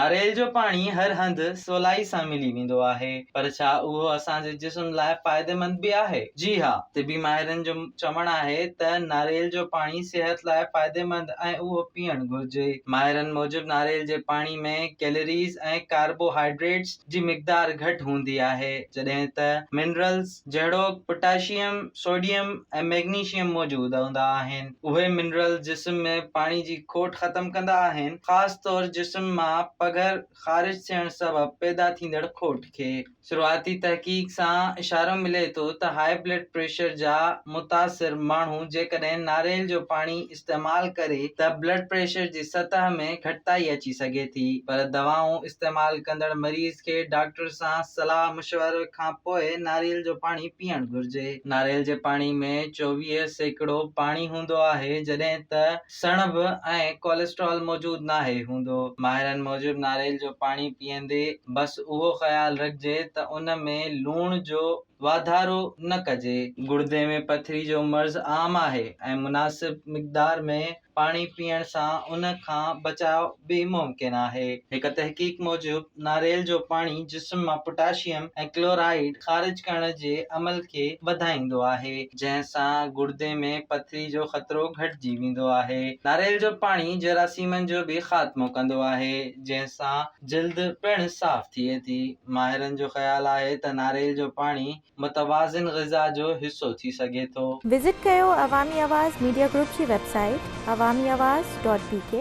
ناريل جو پاڻي هر هنڌ سولائي سان ملي ويندو آهي پر ڇا اهو اسان جي جسم لاء فائديمند به آهي؟ جي ها، طبي ماهرن جو چوڻ آهي ته ناريل جو پاڻي صحت لاء فائديمند ۽ اهو پيئڻ گهرجي. ماهرن موجب ناريل جي پاڻي ۾ ڪيلريز ۽ ڪاربوهائيڊريٽس جي مقدار گهٽ هوندي آهي جڏهن ته منرلز جهڙوڪ پوٽاشيم، سوڊيم ۽ ميگنيشيم موجود هوندا آهن. اهي منرلز جسم ۾ پاڻي جي کوٽ ختم ڪندا آهن، خاص طور جسم مان پگهر خارج ٿيڻ سبب پيدا ٿيندڙ کوٽ کي. شروعاتي تحقيق سان اشارو ملي ٿو ته هاء بلڊ پريشر جا متاثر ماڻهو جيڪڏهن ناريل جو پاڻي استعمال ڪري ته بلڊ پريشر جي سطح ۾ گهٽتائي اچي سگهي ٿي پر دوائون استعمال ڪندڙ مريض کي ڊاڪٽر سان صلاح مشوري کانپوء ناريل جو پاڻي پيئڻ گهرجي. ناريل جي پاڻي ۾ 24% پاڻي هوندو آهي جڏهن ته سڻڀ ۽ ڪوليسٽرول موجود ناهي هوندو. ماهرن موجب ناريل جو پاڻي پيئندي بس اهو خيال رکجي ته ان ۾ لوڻ جو واڌارو نه ڪجي. گڙدي ۾ پٿري جو مرض عام آهي ۽ مناسب مقدار ۾ پاڻي پيئڻ سان ان کان بچاء به ممڪن آهي. هڪ تحقيق موجب ناريل جو پاڻي جسم مان پوٽاشيم ۽ ڪلورائيڊ خارج ڪرڻ جي عمل کي وڌائيندو آهي، جنهن سان گڙدي ۾ پٿري جو خطرو گهٽجي ويندو آهي. ناريل جو پاڻي جراثيمن جو به خاتمو ڪندو آهي، جنهن سان جلد پڻ صاف ٿئي ٿي. ماهرن جو خيال آهي ته ناريل جو پاڻي متوازن غذا جو حصو ٿي سگهي ٿو. وزٽ ڪيو عوامي آواز ميڊيا گروپ جي website Awami Awaz dot B K.